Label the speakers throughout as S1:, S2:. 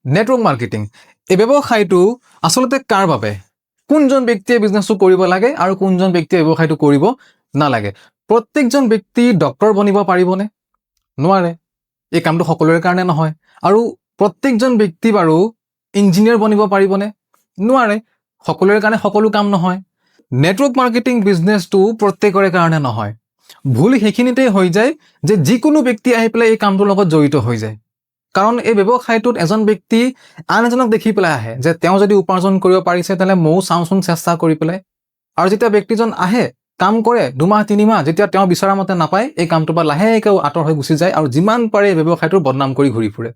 S1: Network marketing এই ব্যৱসায়টো আচলতে কাৰ বাবে? কোনজন ব্যক্তিয়ে বিজনেছটো কৰিব লাগে আৰু কোনজন ব্যক্তিয়ে ব্যৱসায়টো কৰিব নালাগে? প্ৰত্যেকজন ব্যক্তি ডক্তৰ বনিব পাৰিবনে? নোৱাৰে। এই কামটো সকলোৰে কাৰণে নহয়। আৰু প্ৰত্যেকজন ব্যক্তি বাৰু ইঞ্জিনিয়াৰ বনিব পাৰিবনে? নোৱাৰে। সকলোৰে কাৰণে সকলো কাম নহয়। নেটৱৰ্ক মাৰ্কেটিং বিজনেছটো প্ৰত্যেকৰে কাৰণে নহয়। ভুল সেইখিনিতেই হৈ যায় যে যিকোনো ব্যক্তি আহি পেলাই এই কামটোৰ লগত জড়িত হৈ যায়। কাৰণ এই ব্যৱসায়টোত এজন ব্যক্তি আন এজনক দেখি পেলাই আহে যে তেওঁ যদি উপাৰ্জন কৰিব পাৰিছে, তেনেহ'লে ময়ো চাওঁচোন চেষ্টা কৰি পেলাই। আৰু যেতিয়া ব্যক্তিজন আহে, কাম কৰে 2 মাহ 3 মাহ, যেতিয়া তেওঁ বিচৰা মতে নাপায়, এই কামটোৰ পৰা লাহেকৈ আঁতৰ হৈ গুচি যায় আৰু যিমান পাৰে এই ব্যৱসায়টোৰ বদনাম কৰি ঘূৰি ফুৰে।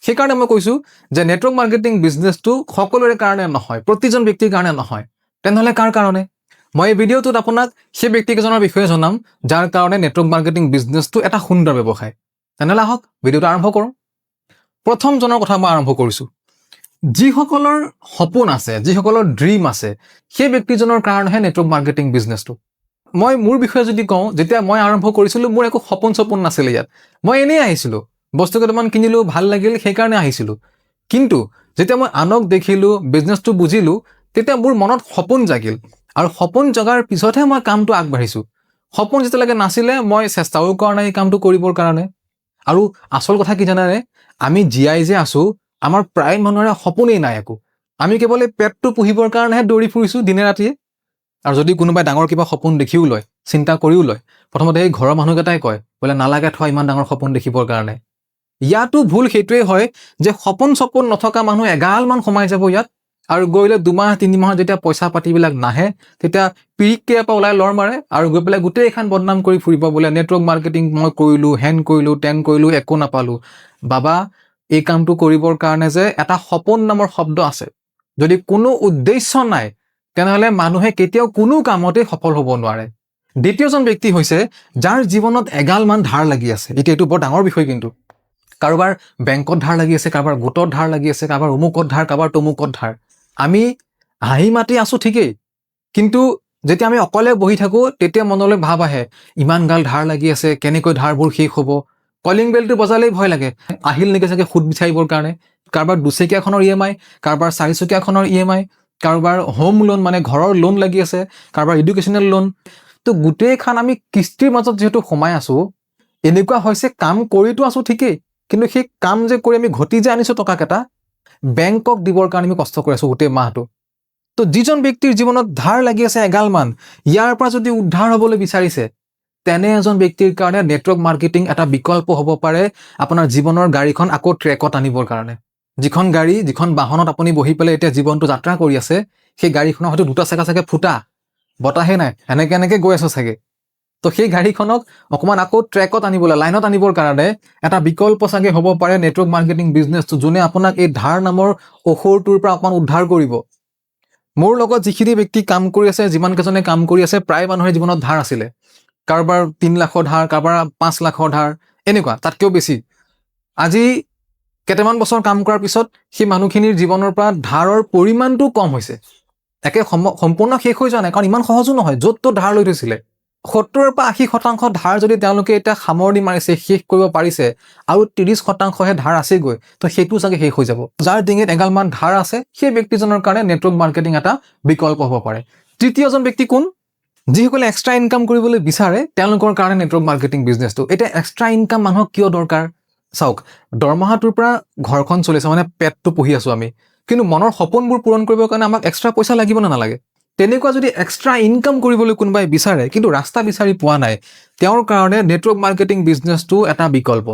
S1: সেইকাৰণে মই কৈছোঁ যে নেটৱৰ্ক মাৰ্কেটিং বিজনেছটো সকলোৰে কাৰণে নহয়, প্ৰতিজন ব্যক্তিৰ কাৰণে নহয়। তেনেহ'লে কাৰ কাৰণে? মই এই ভিডিঅ'টোত আপোনাক সেই ব্যক্তিকেইজনৰ বিষয়ে জনাম, যাৰ কাৰণে নেটৱৰ্ক মাৰ্কেটিং বিজনেছটো এটা সুন্দৰ ব্যৱসায়। তেনেহ'লে আহক, ভিডিঅ'টো আৰম্ভ কৰোঁ। প্ৰথমজনৰ কথা মই আৰম্ভ কৰিছোঁ। যিসকলৰ সপোন আছে, যিসকলৰ ড্ৰিম আছে, সেই ব্যক্তিজনৰ কাৰণেহে নেটৱৰ্ক মাৰ্কেটিং বিজনেছটো। মই মোৰ বিষয়ে যদি কওঁ, যেতিয়া মই আৰম্ভ কৰিছিলোঁ, মোৰ একো সপোন চপোন নাছিলে ইয়াত। মই এনেই আহিছিলোঁ, বস্তু কেইটামান কিনিলোঁ, ভাল লাগিল, সেইকাৰণে আহিছিলোঁ। কিন্তু যেতিয়া মই আনক দেখিলোঁ, বিজনেছটো বুজিলোঁ, তেতিয়া মোৰ মনত সপোন জাগিল আৰু সপোন জগাৰ পিছতহে মই কামটো আগবাঢ়িছোঁ। সপোন যেতিয়ালৈকে নাছিলে, মই চেষ্টাও কৰা নাই এই কামটো কৰিবৰ কাৰণে। আৰু আচল কথা কি জানানে? আমি জীয়াই যে আছোঁ, আমাৰ প্ৰায় মানুহৰে সপোনেই নাই একো। আমি কেৱল এই পেটটো পুহিবৰ কাৰণেহে দৌৰি ফুৰিছোঁ দিনে ৰাতিয়ে। আৰু যদি কোনোবাই ডাঙৰ কিবা সপোন দেখিও লয়, চিন্তা কৰিও লয়, প্ৰথমতে এই ঘৰৰ মানুহকেইটাই কয় বোলে, নালাগে থোৱা ইমান ডাঙৰ সপোন দেখিবৰ কাৰণে। ইয়াতো ভুল সেইটোৱেই হয় যে সপোন চপোন নথকা মানুহ এগালমান সোমাই যাব ইয়াত আৰু গৈ লৈ 2 মাহ 3 মাহত যেতিয়া পইচা পাতিবিলাক নাহে, তেতিয়া পিৰিককে পৰা ওলাই লৰ মাৰে আৰু গৈ পেলাই গোটেইখন বদনাম কৰি ফুৰিব, বোলে নেটৱৰ্ক মাৰ্কেটিং মই কৰিলোঁ, হেন কৰিলোঁ, টেন কৰিলোঁ, একো নাপালোঁ। বাবা, এই কামটো কৰিবৰ কাৰণে যে এটা সপোন নামৰ শব্দ আছে। যদি কোনো উদ্দেশ্য নাই, তেনেহ'লে মানুহে কেতিয়াও কোনো কামতেই সফল হ'ব নোৱাৰে। দ্বিতীয়জন ব্যক্তি হৈছে যাৰ জীৱনত এগালমান ধাৰ লাগি আছে। এতিয়া এইটো বৰ ডাঙৰ বিষয় কিন্তু। কাৰোবাৰ বেংকত ধাৰ লাগি আছে, কাৰোবাৰ গোটত ধাৰ লাগি আছে, কাৰোবাৰ অমুকত ধাৰ, কাৰোবাৰ তমুকত ধাৰ। আমি হাঁহি মাতি আছোঁ ঠিকেই, কিন্তু যেতিয়া আমি অকলে বহি থাকোঁ, তেতিয়া মনলৈ ভাৱ আহে, ইমান গাল ধাৰ লাগি আছে, কেনেকৈ ধাৰবোৰ শেষ হ'ব? কলিং বেলটো বজালেই ভয় লাগে, আহিল নেকি চাগে সুদ বিচাৰিবৰ কাৰণে। কাৰোবাৰ দুচকীয়াখনৰ ইএমআই, কাৰোবাৰ চাৰিচকীয়াখনৰ ইএমআই, কাৰোবাৰ হোম লোন মানে ঘৰৰ লোন লাগি আছে, কাৰোবাৰ এডুকেশ্যনেল লোন। তো গোটেইখন আমি কিস্তিৰ মাজত যিহেতু সোমাই আছোঁ, এনেকুৱা হৈছে কাম কৰিতো আছোঁ ঠিকেই, কিন্তু সেই কাম যে কৰি আমি ঘটি যে আনিছোঁ টকাকেইটা, বেংকক দিবৰ কাৰণে আমি কষ্ট কৰি আছোঁ গোটেই মাহটো। তো যিজন ব্যক্তিৰ জীৱনত ধাৰ লাগি আছে এগালমান, ইয়াৰ পৰা যদি উদ্ধাৰ হ'বলৈ বিচাৰিছে, তেনে এজন ব্যক্তিৰ কাৰণে নেটৱৰ্ক মাৰ্কেটিং এটা বিকল্প হ'ব পাৰে আপোনাৰ জীৱনৰ গাড়ীখন আকৌ ট্ৰেকত আনিবৰ কাৰণে। যিখন গাড়ী, যিখন বাহনত আপুনি বহি পেলাই এতিয়া জীৱনটো যাত্ৰা কৰি আছে, সেই গাড়ীখনৰ হয়তো দুটা চাকা চাগে ফুটা, বতাহে নাই, এনেকে এনেকে গৈ আছে চাগে। তো সেই গাড়ীখনক অকণমান আকৌ ট্ৰেকত আনিবলৈ, লাইনত আনিবৰ কাৰণে এটা বিকল্প চাগে হ'ব পাৰে নেটৱৰ্ক মাৰ্কেটিং বিজনেছটো, যোনে আপোনাক এই ধাৰ নামৰ অসুৰটোৰ পৰা অকণমান উদ্ধাৰ কৰিব। মোৰ লগত যিখিনি ব্যক্তি কাম কৰি আছে, যিমান কেইজনে কাম কৰি আছে, প্ৰায় মানুহৰ জীৱনত ধাৰ আছিলে। কাৰোবাৰ 3 লাখৰ ধাৰ, কাৰোবাৰ 5 লাখৰ ধাৰ, এনেকুৱা তাতকৈও বেছি। আজি কেইটামান বছৰ কাম কৰাৰ পিছত সেই মানুহখিনিৰ জীৱনৰ পৰা ধাৰৰ পৰিমাণটো কম হৈছে। একে সম্পূৰ্ণ শেষ হৈ যোৱা নাই, কাৰণ ইমান সহজো নহয়। য'ত ত'ত ধাৰ লৈ থৈছিলে। 70ৰ পৰা 80% ধাৰ যদি তেওঁলোকে এতিয়া সামৰণি মাৰিছে, শেষ কৰিব পাৰিছে, আৰু 30%হে ধাৰ আছেগৈ, তো সেইটো চাগে শেষ হৈ যাব। যাৰ ডিঙিত এগালমান ধাৰ আছে, সেই ব্যক্তিজনৰ কাৰণে নেটৱৰ্ক মাৰ্কেটিং এটা বিকল্প হ'ব পাৰে। তৃতীয়জন ব্যক্তি কোন? যিসকলে এক্সট্ৰা ইনকাম কৰিবলৈ বিচাৰে, তেওঁলোকৰ কাৰণে নেটৱৰ্ক মাৰ্কেটিং বিজনেছটো। এতিয়া এক্সট্ৰা ইনকাম মানুহক কিয় দৰকাৰ? চাওক, দৰমহাটোৰ পৰা ঘৰখন চলিছে, মানে পেটটো পুহি আছোঁ আমি, কিন্তু মনৰ সপোনবোৰ পূৰণ কৰিবৰ কাৰণে আমাক এক্সট্ৰা পইচা লাগিব নে নালাগে? তেনেকুৱা যদি এক্সট্ৰা ইনকাম কৰিবলৈ কোনোবাই বিচাৰে, কিন্তু ৰাস্তা বিচাৰি পোৱা নাই, তেওঁৰ কাৰণে নেটৱৰ্ক মাৰ্কেটিং বিজনেছটো এটা বিকল্প।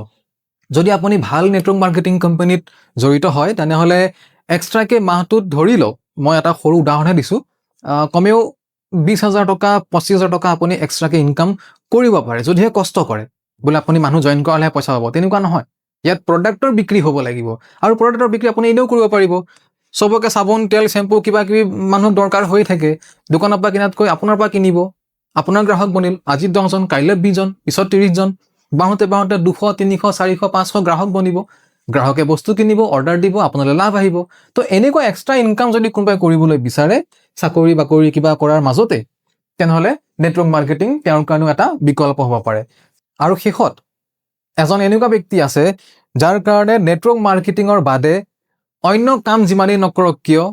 S1: যদি আপুনি ভাল নেটৱৰ্ক মাৰ্কেটিং কোম্পানীত জড়িত হয়, তেনেহ'লে এক্সট্ৰাকৈ মাহটোত ধৰি লওক, মই এটা সৰু উদাহৰণহে দিছোঁ, কমেও 20,000 টকা, 25,000 টকা আপুনি এক্সট্ৰাকৈ ইনকাম কৰিব পাৰে, যদিহে কষ্ট কৰে। বোলে আপুনি মানুহ জইন কৰালেহে পইচা পাব, তেনেকুৱা নহয়। ইয়াত প্ৰডাক্টৰ বিক্ৰী হ'ব লাগিব আৰু প্ৰডাক্টৰ বিক্ৰী আপুনি এনেও কৰিব পাৰিব। চবকে চাবোন, তেল, চেম্পু কিবা কিবি মানুহক দৰকাৰ হৈ থাকে। দোকানৰ পৰা কিনাতকৈ আপোনাৰ পৰা কিনিব। আপোনাৰ গ্ৰাহক বনিল আজি 10জন, কাইলৈ 20জন, পিছত 30জন, বাঢ়োতে বাঢ়োতে 200, 300, 400, 500 গ্ৰাহক বনিব। গ্ৰাহকে বস্তু কিনিব, অৰ্ডাৰ দিব, আপোনালৈ লাভ আহিব। তো এনেকুৱা এক্সট্ৰা ইনকাম যদি কোনোবাই কৰিবলৈ বিচাৰে চাকৰি বাকৰি কিবা কৰাৰ মাজতে, তেনেহ'লে নেটৱৰ্ক মাৰ্কেটিং তেওঁৰ কাৰণেও এটা বিকল্প হ'ব পাৰে। আৰু শেষত এজন এনেকুৱা ব্যক্তি আছে, যাৰ কাৰণে নেটৱৰ্ক মাৰ্কেটিঙৰ বাদে অন্য কাম যিমানেই নকৰক কিয়,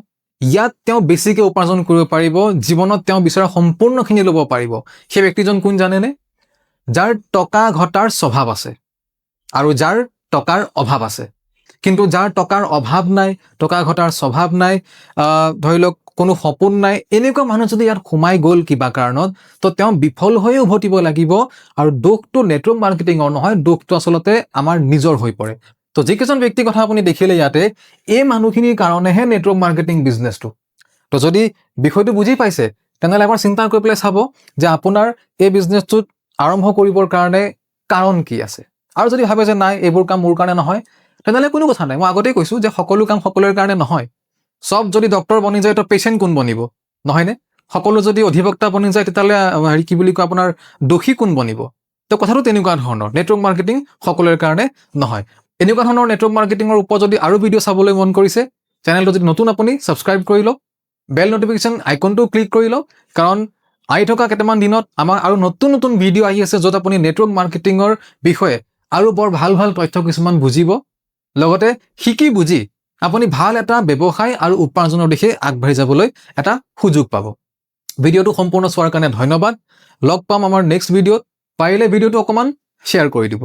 S1: ইয়াত তেওঁ বেছিকৈ উপাৰ্জন কৰিব পাৰিব, জীৱনত তেওঁ বিচৰা সম্পূৰ্ণখিনি ল'ব পাৰিব। সেই ব্যক্তিজন কোন জানেনে? যাৰ টকা ঘটাৰ স্বভাৱ আছে আৰু যাৰ টকাৰ অভাৱ আছে। কিন্তু যাৰ টকাৰ অভাৱ নাই, টকা ঘটাৰ স্বভাৱ নাই, ধৰি লওক কোনো সপোন নাই, এনেকুৱা মানুহ যদি ইয়াত সোমাই গ'ল কিবা কাৰণত, তো তেওঁ বিফল হৈয়ে উভতিব লাগিব। আৰু দোষটো নেটৱৰ্ক মাৰ্কেটিঙৰ নহয়, দোষটো আচলতে আমাৰ নিজৰ হৈ পৰে। তো যিকেইজন ব্যক্তিৰ কথা আপুনি দেখিলে ইয়াতে, এই মানুহখিনিৰ কাৰণেহে নেটৱৰ্ক মাৰ্কেটিং বিজনেছটো। তো যদি বিষয়টো বুজি পাইছে, তেনেহ'লে এবাৰ চিন্তা কৰি পেলাই চাব যে আপোনাৰ এই বিজনেছটোত আৰম্ভ কৰিবৰ কাৰণে কাৰণ কি আছে। আৰু যদি ভাবে যে নাই, এইবোৰ কাম মোৰ কাৰণে নহয়, তেনেহ'লে কোনো কথা নাই। মই আগতেই কৈছোঁ যে সকলো কাম সকলোৰে কাৰণে নহয়। চব যদি ডক্টৰ বনি যায়, তো পেচেণ্ট কোন বনিব, নহয়নে? সকলো যদি অধিবক্তা বনি যায়, তেতিয়াহ'লে হেৰি কি বুলি কয়, আপোনাৰ দোষী কোন বনিব? তো কথাটো তেনেকুৱা ধৰণৰ। নেটৱৰ্ক মাৰ্কেটিং সকলোৰে কাৰণে নহয়। এনেকুৱা ধৰণৰ নেটৱৰ্ক মাৰ্কেটিঙৰ ওপৰত যদি আৰু ভিডিঅ' চাবলৈ মন কৰিছে, চেনেলটো যদি নতুন আপুনি ছাবস্ক্ৰাইব কৰি লওক, বেল নটিফিকেশ্যন আইকনটো ক্লিক কৰি লওক, কাৰণ আহি থকা কেইটামান দিনত আমাৰ আৰু নতুন নতুন ভিডিঅ' আহি আছে, য'ত আপুনি নেটৱৰ্ক মাৰ্কেটিঙৰ বিষয়ে আৰু বৰ ভাল ভাল তথ্য কিছুমান বুজিব, লগতে শিকি বুজি আপুনি ভাল এটা ব্যৱসায় আৰু উপাৰ্জনৰ দিশে আগবাঢ়ি যাবলৈ এটা সুযোগ পাব। ভিডিঅ'টো সম্পূৰ্ণ চোৱাৰ কাৰণে ধন্যবাদ। লগ পাম আমাৰ নেক্সট ভিডিঅ'ত। পাৰিলে ভিডিঅ'টো অকণমান শ্বেয়াৰ কৰি দিব।